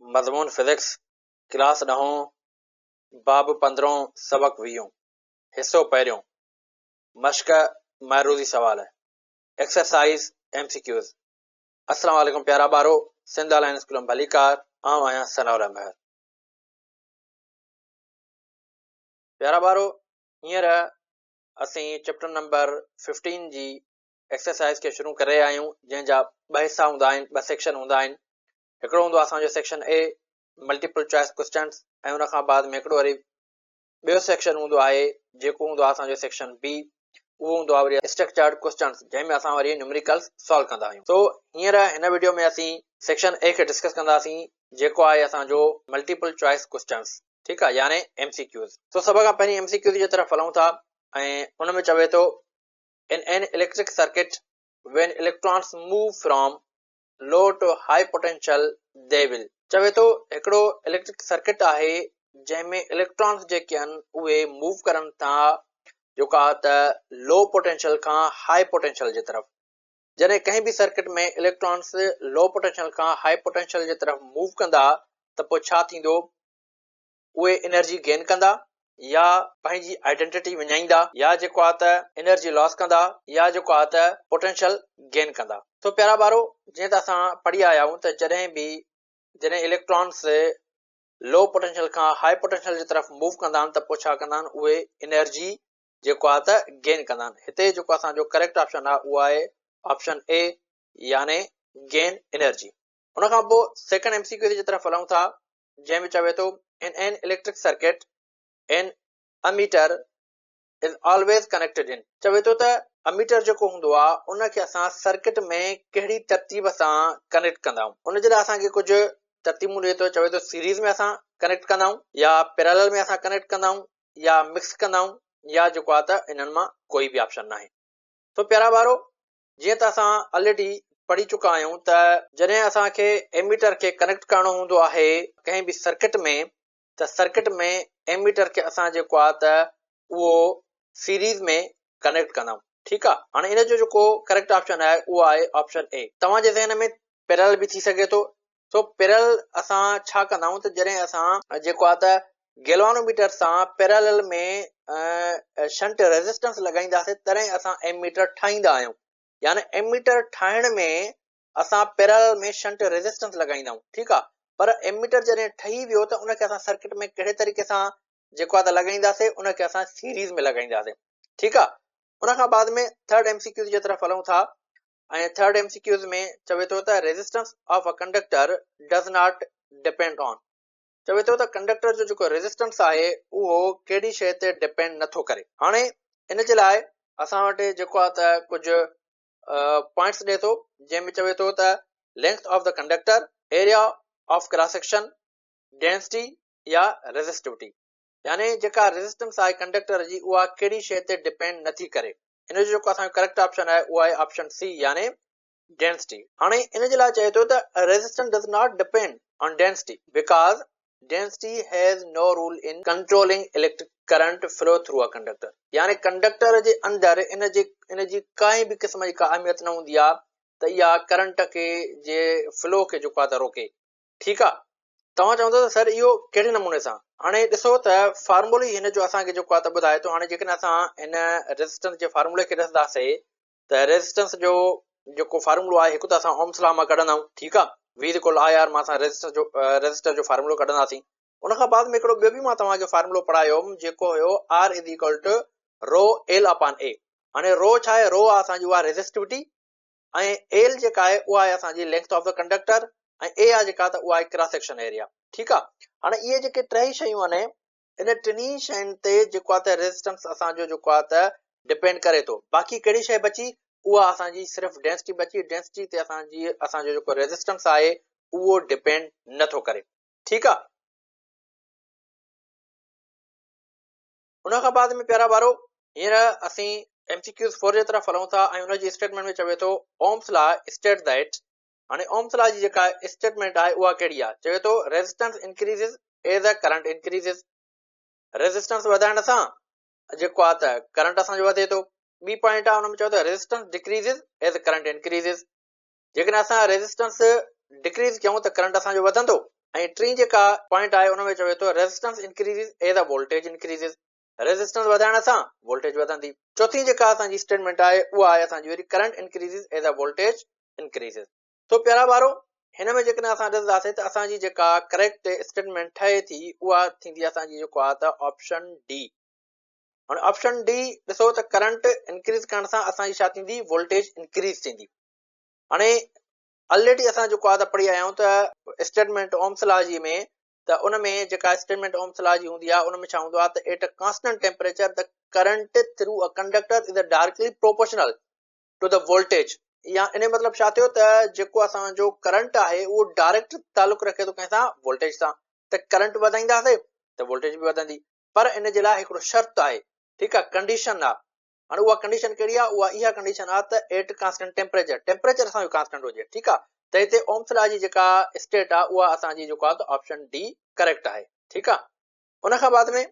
مضمون physics, class ڏهون، باب پندرهون، سبق ويهون، حصو پهريون، مشق معروضي سوال، ايڪسرسائيز، ايم سي ڪيوز. السلام عليڪم پيارا ٻارو، سنڌ آن لائين اسڪول ۾ ڀليڪار، آئون آهيان ثناء الله مهر. پيارا ٻارو، هينئر اسين چيپٽر نمبر ففٽين جي ايڪسرسائيز کي شروع ڪري رهيا آهيون، جنهن جا ٻه حصا هوندا آهن، ٻه سيڪشن هوندا آهن. هڪڙو هوندو آهي اسان جو section A multiple choice questions ۽ ان کان بعد ۾ هڪڙو وري ٻيو سيڪشن هوندو آهي جيڪو هوندو آهي اسان جو سيڪشن بي، اهو هوندو آهي وري اسٽرڪچرڊ ڪوسچنس، جنهن ۾ اسان وري نيومريڪلز سالو ڪندا آهيون. سو هينئر هن وڊيو ۾ اسين سيڪشن اي کي ڊسڪس ڪنداسين، جيڪو آهي اسان جو ملٽيپل چوائس ڪوسچنس، ٺيڪ آهي، يعني ايم سي ڪيوز. سو سڀ کان پهرين ايم سي ڪيوز جي طرف هلون ٿا ۽ ان ۾ چوي ٿو In an electric circuit, when electrons move from low to high potential, they will. چوي ٿو هڪڙو اليڪٽرڪ سرڪٽ آهي جنهن ۾ اليڪٽرانس جيڪي آهن اهي موو ڪرن ٿا جيڪا ته لو پوٽينشل کان هاء پوٽينشل جي طرف. جڏهن ڪنهن به سرڪٽ ۾ اليڪٽرانس لو پوٽينشل کان هاء پوٽينشل جي طرف موو ڪندا ته پوء ڇا ٿيندو؟ اهي انرجي گين ڪندا يا پنهنجي آئيڊنٽيٽي وڃائيندا يا جيڪو آ ته انرجي لاس ڪندا يا جيڪو آ ته پوٽينشل گين ڪندا. سو پيارا ٻارو جيئن ته اسان پڙهي آيا آهيون ته جڏهن به جڏهن اليڪٽرانس لو پوٽينشل کان هاء پوٽينشل جي طرف موو ڪندا آهن ته پوء ڇا ڪندا آهن اهي انرجي جيڪو آ ته گين ڪندا آهن. هتي جيڪو اسان جو ڪريڪٽ آپشن آ اهو آهي آپشن اي يعني گين انرجي. ان کان پوء سيڪنڊ ايم سي ڪيو جي طرف هلون ٿا جنهن ۾ چوي ٿو in an electric circuit an ammeter is always connected in چوي ٿو ته اميٽر جيڪو هوندو آهي ان کي اسان سرڪٽ ۾ ڪهڙي ترتيب سان ڪنيڪٽ ڪندا آهيون ان جي لاء اسان کي ڪجهه ترتيبون ڏئي ٿو چوي ٿو سيريز ۾ اسان ڪنيڪٽ ڪندا آهيون يا پيرالل ۾ اسان ڪنيڪٽ ڪندا آهيون يا مڪس ڪندا آهيون يا جيڪو آهي ته انهن مان ڪوئي به آپشن ناهي سو پيارا ٻارو جيئن ته اسان الريڊي پڙهي چڪا آهيون ته جڏهن اسان کي ايميٽر کي ڪنيڪٽ ڪرڻو هوندو آهي ڪنهن به سرڪٽ ۾ ته سرڪٽ ۾ ايميٽر کي اسان جيڪو آهي ته اهو سيريز ۾ ڪنيڪٽ ڪندا آهيون ٺيڪ آهي هاڻي ان جو جيڪو ڪريڪٽ آپشن آهي اهو آهي آپشن اي توهان جي ذهن ۾ پيرل به ٿي سگهي ٿو سو پيرل اسان ڇا ڪندا آهيون ته جڏهن اسان جيڪو آهي ته گيلوانوميٽر سان پيرالل ۾ شنٽ ريزسٽنس لڳائينداسين تڏهن اسان ايميٽر ٺاهيندا آهيون يعني ايميٽر ٺاهڻ ۾ اسان پيرالل ۾ شنٽ ريزسٽنس لڳائيندا آهيون ٺيڪ آهي پر ايميٽر جڏهن ٺهي ويو ته ان کي اسان سرڪٽ ۾ ڪهڙي طريقي سان جيڪو آهي ته لڳائينداسين ان کي اسان سيريز ۾ لڳائينداسين ٺيڪ آهي ان کان بعد ۾ ٿرڊ ايم سي ڪيوز جي طرف هلون ٿا ۽ ٿرڊ ايم سي ڪيوز ۾ چوي ٿو ته resistance of a conductor does not depend on چوي ٿو ته ڪنڊڪٽر جو جيڪو ريزسٽنس آهي اهو ڪهڙي شيء تي ڊپينڊ نٿو ڪري. هاڻي ان جي لاء اسان وٽ جيڪو آهي ته ڪجهه پوائنٽس ڏئي ٿو جنهن ۾ چوي ٿو ته length of the conductor, area of cross section, density يا ريزسٽوٽي يعني جيڪا ريزسٽنس آهي ڪنڊڪٽر جي اها ڪهڙي شيء تي ڊپينڊ نٿي ڪري. ان جو جيڪو اسان جو ڪريڪٽ آپشن آهي اهو آهي آپشن سي يعني ڊينسٽي. هاڻي ان جي لاء چئي ٿو ته resistance does not depend on density because density has no role in controlling electric current flow through a conductor يعني ڪنڊڪٽر جي اندر ان جي ان جي ڪائي به قسم جي ڪا اهميت نه هوندي آهي ته اها ڪرنٽ کي جي فلو کي جيڪو آهي ته روڪي. ٺيڪ آ. توهان چوندو ته سر اهو ڪهڙي نموني سان؟ هاڻي ڏسو ته فارمولو ئي هن جو اسان کي جيڪو آ ته ٻڌائي ٿو. هاڻي جيڪڏهن اسان هن ريزسٽنس جي فارمولي کي ڏسنداسي ته ريزسٽنس جو جيڪو فارمولو آهي هڪ ته اسان اومس لا مان ڪڍندا آهيون ٺيڪ آ وي ايڪول I R مان اسان ريزسٽنس جو ريزسٽر جو فارمولو ڪڍنداسين. ان کان بعد ۾ هڪڙو ٻيو به مان توهان کي فارمولو پڙهايو هوم جيڪو هيو آر is equal two رو ايل اپان اي. هاڻي رو ڇا آهي؟ رو آ اسان جي اها ريزسٽوٽي ۽ ايل جيڪا آهي اها آهي اسان جي لينٿ آف the conductor ۽ اي آهي جيڪا ته اها آهي ڪراس سيڪشن ايريا ٺيڪ آهي هاڻي اهي جيڪي ٽئي شيون آهن ان ٽنهي شين تي جيڪو آهي ته ريزسٽنس اسان جو جيڪو آهي ته ڊپينڊ ڪري ٿو باقي ڪهڙي شي بچي اها اسان جي صرف ڊينسٽي بچي ڊينسٽي تي اسان جي اسان جو جيڪو ريزسٽنس آهي اهو ڊپينڊ نٿو ڪري ٺيڪ آهي ان کان بعد ۾ پيارا ٻارو هينئر اسين ايم سي ڪيوز فور جي طرف هلون ٿا ۽ ان جي اسٽيٽمينٽ ۾ چوي ٿو اومس لا اسٽيٽ that هاڻي اومس لا جي جيڪا اسٽيٽمينٽ آهي اها ڪهڙي آهي چوي ٿو resistance increases as a current increases resistance وڌائڻ سان جيڪو آهي ته ڪرنٽ اسان جو وڌي ٿو ٻي پوائنٽ آهي ان ۾ چوي ٿو resistance decreases as current increases جيڪڏهن اسان ريزسٽنس ڊڪريز ڪيون ته ڪرنٽ اسان جو وڌندو. ۽ ٽين جيڪا پوائنٽ آهي ان ۾ چوي ٿو resistance increases as the voltage increases, resistance وڌائڻ سان وولٽيج وڌندي. چوٿين جيڪا اسان جي اسٽيٽمينٽ آهي اها آهي اسان جي وري current increases as the voltage increases. سو پيارا ٻارو هن ۾ جيڪڏهن اسان ڏسنداسين ته اسان جي جيڪا ڪريڪٽ اسٽيٽمينٽ ٺهي ٿي اها ٿيندي اسان جي جيڪو آهي ته آپشن ڊي. هاڻي آپشن ڊي ڏسو ته ڪرنٽ انڪريز ڪرڻ سان اسان جي ڇا ٿيندي وولٽيج انڪريز ٿيندي. هاڻي الريڊي اسان جيڪو آهي ته پڙهي آيا آهيون ته اسٽيٽمينٽ اومس لا جي ۾ ته ان ۾ جيڪا اسٽيٽمينٽ اومس لا جي هوندي آهي ان ۾ ڇا هوندو آهي ته at a constant temperature the current through a conductor is directly proportional to the voltage. يا ان مطلب ڇا ٿيو ته جيڪو اسان جو ڪرنٽ آهي اهو ڊائريڪٽ تعلق رکي ٿو ڪنهن سان وولٽيج سان، ته ڪرنٽ وڌائينداسي ته وولٽيج به وڌندي، پر ان جي لاء هڪڙو شرط آهي، ٺيڪ آهي، ڪنڊيشن آهي. هاڻي اها ڪنڊيشن ڪهڙي آهي؟ اها اها ڪنڊيشن آهي ته ايٽ ڪانسٽنٽ ٽيمپريچر، ٽيمپريچر اسان جو ڪانسٽنٽ هجي، ٺيڪ آهي. ته هتي اومس لا جي جيڪا اسٽيٽ آهي اها اسان جي جيڪو آهي ته آپشن ڊي ڪريڪٽ آهي، ٺيڪ آهي. ان کان بعد ۾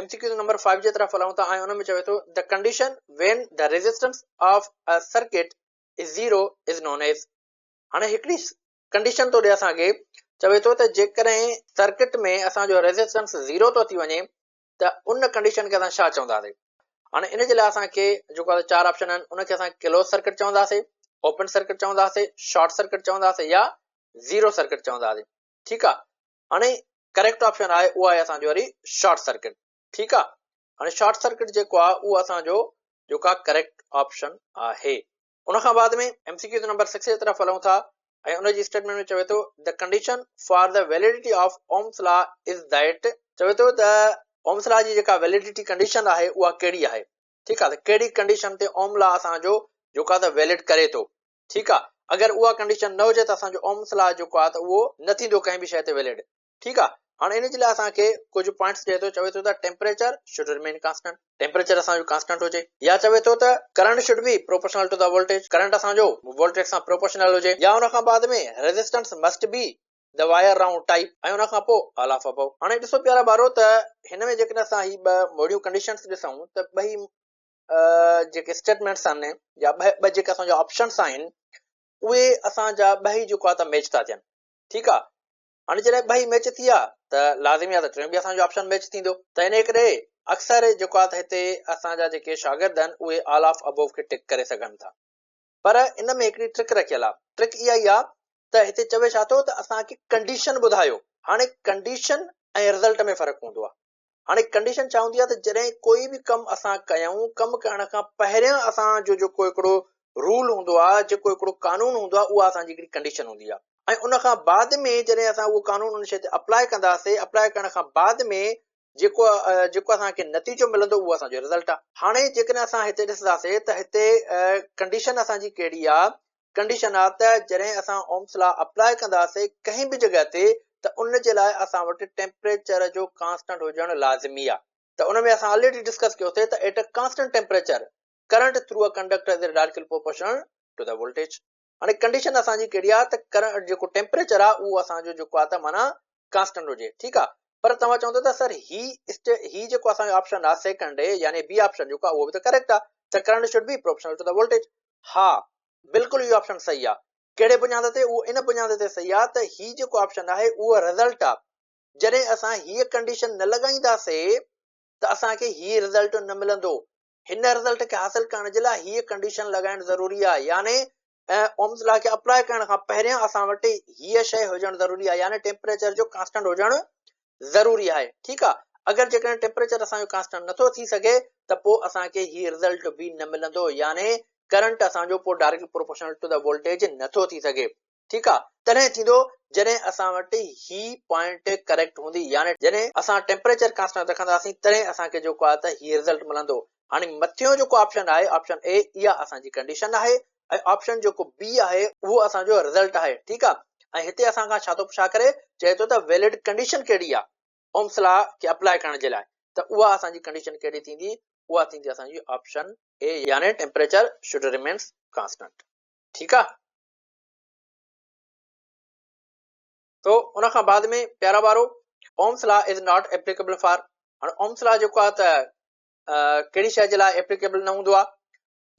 ايم سي ڪيو نمبر 5 جي طرف هلون ٿا ۽ ان ۾ چوي ٿو the condition when the resistance of a circuit is zero is known as. هاڻي هڪڙي ڪنڊيشن ٿو ڏي اسان کي، چوي ٿو ته جيڪڏهن سرڪٽ ۾ اسان جو ريزسٽنس زيرو ٿو ٿي وڃي ته ان ڪنڊيشن کي اسان ڇا چونداسين؟ هاڻي ان جي لاء اسان کي جيڪو آهي چار آپشن آهن، ان کي اسان ڪلوز سرڪٽ چونداسين، اوپن سرڪٽ چونداسين، شارٽ سرڪٽ چونداسين يا زيرو سرڪٽ چونداسين، ٺيڪ آهي. هاڻي ڪريڪٽ آپشن آهي اهو آهي اسان جو وري شارٽ سرڪٽ، ٺيڪ آهي. هاڻي شارٽ سرڪٽ جيڪو آهي اهو اسان جو جيڪو آهي ڪريڪٽ آپشن آهي. ان کان بعد ۾ ايم سي ڪيو نمبر 6 جي طرف هلون ٿا ۽ ان جي اسٽيٽمينٽ ۾ چوي ٿو the condition for the validity of Ohm's law is that. چوي ٿو ته اومس لا جي جيڪا ويليڊٽي ڪنڊيشن آهي اها ڪهڙي آهي، ٺيڪ آهي، ته ڪهڙي ڪنڊيشن تي اوم لا اسان جو جيڪو آهي ته ويلڊ ڪري ٿو، ٺيڪ آهي. اگر اها ڪنڊيشن نه هجي ته اسان جو اومس لا جيڪو آهي ته اهو نه ٿيندو ڪنهن به شيء تي ويلڊ، ٺيڪ آ. هاڻي ان جي لاء اسان کي ڪجهه پوائنٽس ڏئي ٿو، چوي ٿو ته temperature should remain constant, temperature اسان جو ڪانسٽنٽ هجي، يا چوي ٿو ته current should be proportional to the voltage, current اسان جو وولٽيج سان پروپورشنل هجي، يا ان کان بعد ۾ resistance must be the wire round type, ۽ ان کان پوء آل آف ابو. هاڻي ڏسو پيارا ٻارو ته هن ۾ جيڪڏهن اسان هي ٻه موڙيون ڪنڊيشنس ڏسون ته ٻئي جيڪي اسٽيٽمينٽس آهن يا ٻه جيڪي اسان جا آپشنس آهن اهي اسان جا ٻئي جيڪو آ ته ميچ ٿا ٿين، ٺيڪ آ. هاڻي جڏهن ٻئي ميچ ٿي ويا ته لازمي آهي ته ٽيون به اسان جو آپشن ميچ ٿيندو. ته انهيء ڪري اڪثر جيڪو آهي ته هتي اسان جا جيڪي شاگرد آهن اهي آل آف ابوو کي ٽڪ ڪري سگهن ٿا. پر ان ۾ هڪڙي ٽرڪ رکيل آهي. ٽرڪ اها ئي آهي ته هتي چوي ڇا ٿو ته اسان کي ڪنڊيشن ٻڌايو. هاڻي ڪنڊيشن ۽ رزلٽ ۾ فرق هوندو آهي. هاڻي ڪنڊيشن ڇا هوندي آهي ته جڏهن ڪوئي به ڪم اسان ڪيون، ڪم ڪرڻ کان پهريان اسان جو جيڪو هڪڙو رول هوندو آهي، جيڪو هڪڙو قانون هوندو آهي، اها اسان جي هڪڙي ڪنڊيشن هوندي آهي ۽ ان کان بعد ۾ جڏهن اسان اهو قانون ان شيء تي اپلاء ڪنداسي، اپلاء ڪرڻ کان بعد ۾ جيڪو جيڪو اسان کي نتيجو ملندو اهو اسان جو رزلٽ آهي. هاڻي جيڪڏهن اسان هتي ڏسنداسي ته هتي ڪنڊيشن اسان جي ڪهڙي آهي، ڪنڊيشن آ ته جڏهن اسان اومس لا اپلاء ڪنداسي ڪنهن به جڳهه تي ته ان جي لاء اسان وٽ ٽيمپريچر جو ڪانسٽنٽ هجڻ لازمي آ ته ان ۾ اسان آلريڊي ڊسڪس ڪيوسي ته at a constant temperature current through a conductor is directly proportional to the voltage. هاڻي ڪنڊيشن اسان جي ڪهڙي آ ته ڪرنٽ جيڪو ٽيمپريچر آ اهو اسان جو جيڪو آ ته معنيٰ ڪانسٽنٽ هجي، ٺيڪ آ. پر توهان چوندو ته سر هي هي جيڪو اسان جو آپشن آ سيڪنڊ يعني بي آپشن جيڪو آ اهو به ته ڪريڪٽ آ ته current should be proportional to the voltage. ها بلڪل اهو آپشن صحيح آ. ڪهڙي بنياد تي؟ اهو ان بنياد تي صحيح آ ته هي جيڪو آپشن آهي اهو رزلٽ آ. جڏهن اسان هيء ڪنڊيشن نه لڳائينداسي ته اسان کي هي رزلٽ نه ملندو. هن رزلٽ کي حاصل ڪرڻ جي لاء هيء ڪنڊيشن لڳائڻ ضروري آ يعني اومز لا کي اپلاء ڪرڻ کان پهريان اسان وٽ هيء شيء هجڻ ضروري آ يعني ٽيمپريچر جو ڪانسٽنٽ هجڻ ضروري آهي. ٺيڪ آ. اگر جيڪڏهن ٽيمپريچر اسان جو ڪانسٽنٽ نٿو ٿي سگهي ته پوء اسان کي هي رزلٽ به نه ملندو يعني ڪرنٽ اسان جو پوء directly proportional to the voltage نٿو ٿي سگهي. ٺيڪ آ. تڏهن ٿيندو جڏهن اسان وٽ هي پوائنٽ ڪريڪٽ هوندي يعني جڏهن اسان ٽيمپريچر ڪانسٽنٽ رکنداسين تڏهن اسان کي جيڪو آهي ته هي رزلٽ ملندو. هاڻي مٿيون جيڪو آپشن آهي آپشن اي اها اسان جي ڪنڊيشن آهي ۽ آپشن جيڪو بي آهي اهو اسان جو رزلٽ آهي. ٺيڪ آ. ۽ هتي اسان کان ڇا ٿو پڇا ڪري چئي ٿو ته ويلڊ ڪنڊيشن ڪهڙي آ اومس لا کي اپلاء ڪرڻ جي لاء ته اها اسان جي ڪنڊيشن ڪهڙي ٿيندي اها ٿيندي اسان جي آپشن اي يعني ٽيمپريچر should remains constant. ٺيڪ آ. تو ان کان بعد ۾ پيارا ٻارو Ohm's law is not applicable for. هاڻي اومس لا جيڪو آ ته ڪهڙي شيء جي لاء ايپليڪيبل نه هوندو آ؟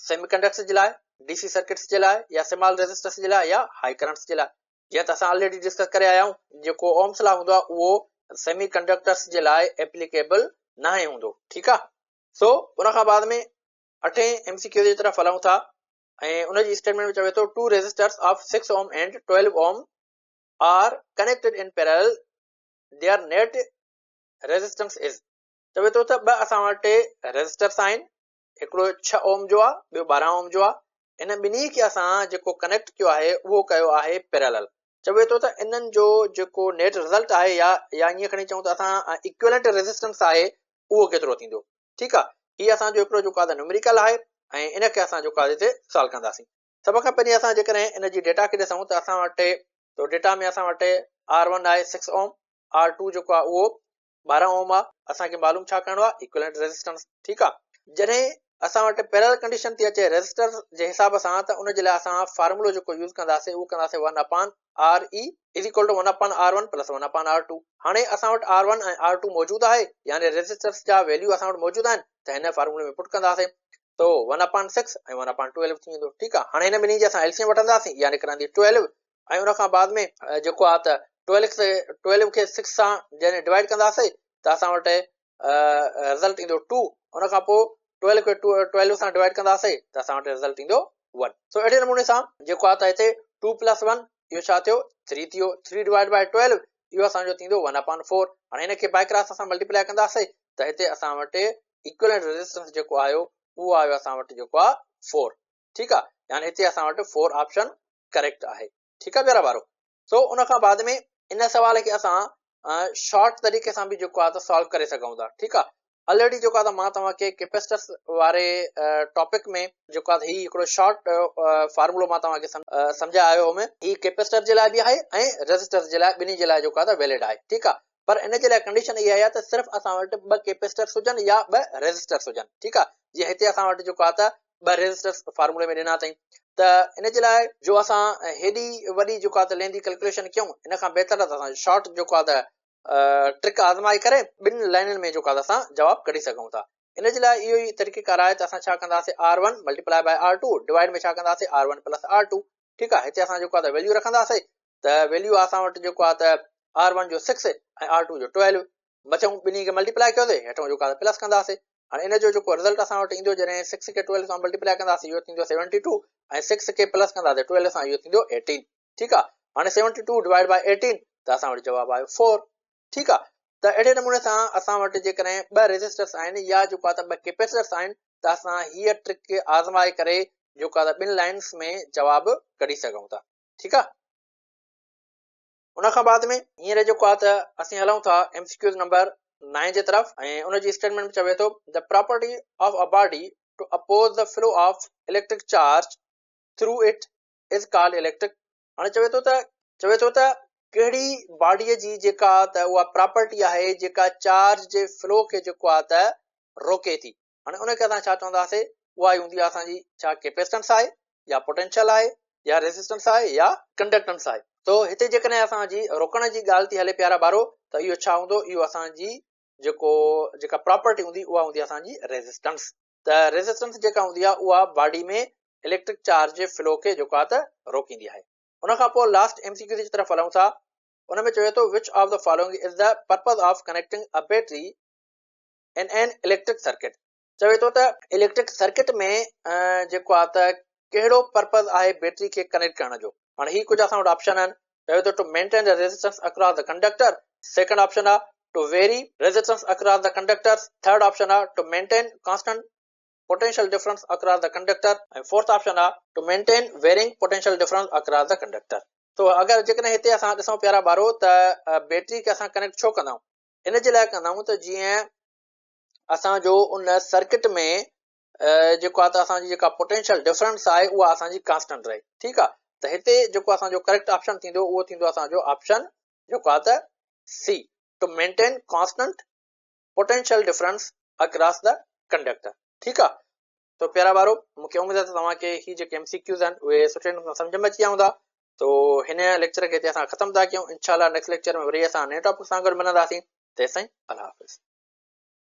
سيمي ڪنڊڪٽرز جي لاء، ڊي سي سرڪٽس جي لاء يا سمال ريزسٽرس جي لاء يا هائي ڪرنٽس جي لاء. جيئن ته اسان آلريڊي ڊسڪس ڪري آيا آهيون جيڪو اومس لا هوندو آهي اهو سيمي ڪنڊڪٽرس جي لاء ايپليڪيبل ناهي هوندو ٺيڪ آهي سو ان کان بعد ۾ اٺين ايم سي ڪيو جي طرف هلون ٿا ۽ ان جي اسٽيٽمينٽ ۾ چوي ٿو two resistors of 6 ohm and 12 ohm are connected in parallel their net resistance is چوي ٿو ته ٻه اسان وٽ ريزسٽرس آهن هڪڙو 6 اوم جو آهي ٻيو 12 اوم جو آهي ان ٻنهي کي اسان جيڪو ڪنيڪٽ ڪيو آهي اهو ڪيو آهي پيرالل چوي ٿو ته انهن جو جيڪو نيٽ رزلٽ آهي يا يا ائين کڻي چئون ته اسان ايڪويلنٽ ريزسٽنس آهي اهو ڪيترو ٿيندو ٺيڪ آهي هي اسان جو هڪڙو جيڪو آهي نيوميريڪل آهي ۽ ان کي اسان جيڪو آهي هتي سالو ڪنداسين سڀ کان پهرين اسان جيڪڏهن ان جي ڊيٽا کي ڏسون ته اسان وٽ تو ڊيٽا ۾ اسان وٽ آر ون آهي 6 اوم آر ٽو جيڪو آهي اهو 12 اوم آ اسان کي معلوم ڇا ڪرڻو آ ايڪويلنٽ ريزسٽنس ٺيڪ آ جڏهن اسان وٽ پيرل ڪنڊيشن ٿي اچي ريزسٽر جي حساب سان ته ان جي لاء اسان فارمولو جيڪو يوز ڪنداسين اهو ڪنداسين 1 upon R E is equal to 1 upon R 1 plus 1 upon R 2 هاڻي اسان وٽ آر 1 ۽ آر 2 موجود آهي يعني ريزسٽرس جا ويليو اسان وٽ موجود آهن ته هن فارمولي ۾ پٽ ڪنداسين تو 1 اپان 6 ۽ 1 اپان 12 ٿي ويندو ٺيڪ آ هاڻي هن ٻنهي جي اسان ايل سي ايم وٺنداسين اها نڪرندي 12 ۽ ان کان بعد ۾ جيڪو آ ته 12 کي 12 کي 6 سان جڏهن ڊوائيڊ ڪنداسين ته اسان وٽ رزلٽ ايندو 2 ان کان پوء 12 کي 12 سان ڊوائيڊ ڪنداسين ته اسان وٽ رزلٽ ايندو 1 سو اهڙي نموني سان جيڪو آ ته هتي 2 پلس 1 اهو ڇا ٿيو 3 ٿيو 3 ڊوائيڊ بائي 12 اهو اسان جو ٿيندو 1 اپان 4 هاڻي هن کي بائي ڪراس اسان ملٽيپلائي ڪنداسين ته هتي اسان وٽ ايڪويلنٽ ريزسٽنس جيڪو آيو اهو آيو اسان وٽ جيڪو آ 4 ٺيڪ آ يعني هتي اسان وٽ 4 آپشن ڪريڪٽ آهي ٺيڪ آ پيارا ٻارو سو ان کان بعد ۾ ان سوال کي اسان شارٽ طريقي سان به جيڪو آ ته سالو ڪري سگهون ٿا ٺيڪ آ الريڊي جيڪو آ ته مان توهان کي ڪيپيسٽرس واري ٽاپڪ ۾ جيڪو آ هي هڪڙو شارٽ فارمولو مان توهان کي سمجهائي آيو هوم هي ڪيپيسٽر جي لاء به آهي ۽ ريزسٽر جي لاء ٻنهي جي لاء جيڪو آ ته ويلڊ آهي ٺيڪ آ پر ان جي لاء ڪنڊيشن اها آهي ته صرف اسان وٽ ٻه ڪيپيسٽرس هجن يا ٻه ريزسٽرس هجن ٺيڪ آ جيئن هتي اسان وٽ جيڪو آ ته ٻه ريزسٽرس فارمولي ۾ ڏنا اٿئي ته ان جي لاء جو اسان هيڏي وڏي جيڪو آ ته ليندي ڪلڪوليشن ڪيون ان کان بهتر ته اسان شارٽ جيڪو آ ته ٽرڪ آزمائي ڪري ٻن لائنن ۾ جيڪو آ ته اسان جواب ڪڍي سگهون ٿا ان جي لاء اهو ئي طريقي ڪار آهي ته اسان ڇا ڪنداسين R one multiply by R two divide ۾ ڇا ڪنداسين آر ون پلس آر 2 ٺيڪ آ هتي اسان جيڪو آ ته ويليو رکنداسين ته ويليو اسان وٽ جيڪو آ ته آر ون جو 6 ۽ آر 2 جو 12 مٿيون ٻنهي کي ملٽيپلائي ڪيوسي هيٺون جيڪو آ ته پلس ڪنداسي هاڻي ان جو جيڪو رزلٽ اسان وٽ ايندو جڏهن 6 کي 12 سان ملٽيپلائي ڪنداسي اهو ٿيندو 72 ۽ 6 کي پلس ڪنداسي 12 سان اهو ٿيندو 18 ٺيڪ آ هاڻي 72 ڊوائيڊ بائي 18 ته اسان وٽ جواب آيو 4 ٺيڪ آ ته اهڙي نموني سان اسان وٽ جيڪڏهن ٻه ريزسٽرس آهن يا جيڪو آ ته ٻه ڪيپيسٽرس آهن ته اسان هيء ٽرڪ آزمائي ڪري جيڪو آ ته ٻن لائنس ۾ جواب ڪڍي سگهون ٿا ٺيڪ آ ان کان بعد ۾ هينئر جيڪو آ ته اسين هلون ٿا ايم سي ڪيوز نمبر 9 جي طرف ۽ ان جي اسٽيٽمينٽ ۾ چوي ٿو the property of a body to oppose the flow of electric charge through it is called electric هاڻي چوي ٿو ته چوي ٿو ته ڪهڙي باڊي جي جيڪا ته اها پراپرٽي آهي جيڪا چارج جي فلو کي جيڪو آ ته روڪي ٿي هاڻي ان کي اسان ڇا چونداسي اها ئي هوندي آهي اسان جي ڇا ڪيپيسٽنس آهي يا پوٽينشل آهي يا ريزسٽنس آهي يا ڪنڊڪٽنس آهي تو هتي جيڪڏهن اسان جي روڪڻ جي ڳالهه ٿي هلي پيارا ٻارو ته اهو ڇا هوندو اهو اسان جي جيڪو جيڪا پراپرٽي هوندي اها هوندي اسان جي ريزسٽنس ته ريزسٽنس جيڪا هوندي آهي اها باڊي ۾ اليڪٽرڪ چارج جي فلو کي جيڪو آهي ته روڪيندي آهي ان کان پوء لاسٽ ايم سي ڪيو جي طرف هلون ٿا ان ۾ چوي ٿو which of the following is the purpose of connecting a battery in an electric circuit چوي ٿو ته اليڪٽرڪ سرڪٽ ۾ جيڪو آهي ته ڪهڙو پرپز آهي بيٽري کي ڪنيڪٽ ڪرڻ جو هاڻي هي ڪجهه اسان وٽ آپشن آهن چوي ٿو to maintain the resistance across the conductor second option آهي to vary resistance across the conductors third option آهي to maintain constant potential difference across the conductor ۽ fourth option آهي to maintain varying potential difference across the conductor تو اگر جيڪڏهن هتي اسان ڏسون پيارا ٻارو ته بيٽري کي اسان ڪنيڪٽ ڇو ڪندا آهيون ان جي لاء ڪندا آهيون ته جيئن اسان جو ان سرڪٽ ۾ جيڪو آهي ته اسان جي جيڪا پوٽينشل ڊفرنس آهي اها اسان جي ڪانسٽنٽ رهي ٺيڪ آهي ته هتي جيڪو اسان جو ڪريڪٽ آپشن ٿيندو اهو ٿيندو اسان جو آپشن جيڪو آهي ته C to maintain constant potential difference across the conductor ٺيڪ آهي تو پيارا ٻارو مون کي اميد آهي ته توهان کي هي جيڪي ايم سي ڪيوز آهن اهي سٺي نموني سان سمجهه ۾ اچي ويا هوندا تو هن ليڪچر کي هتي اسان ختم ٿا ڪيون انشاء الله نيڪسٽ ليڪچر ۾ وري اسان نئين ٽاپڪ سان گڏ ملنداسين تيسين الله حافظ.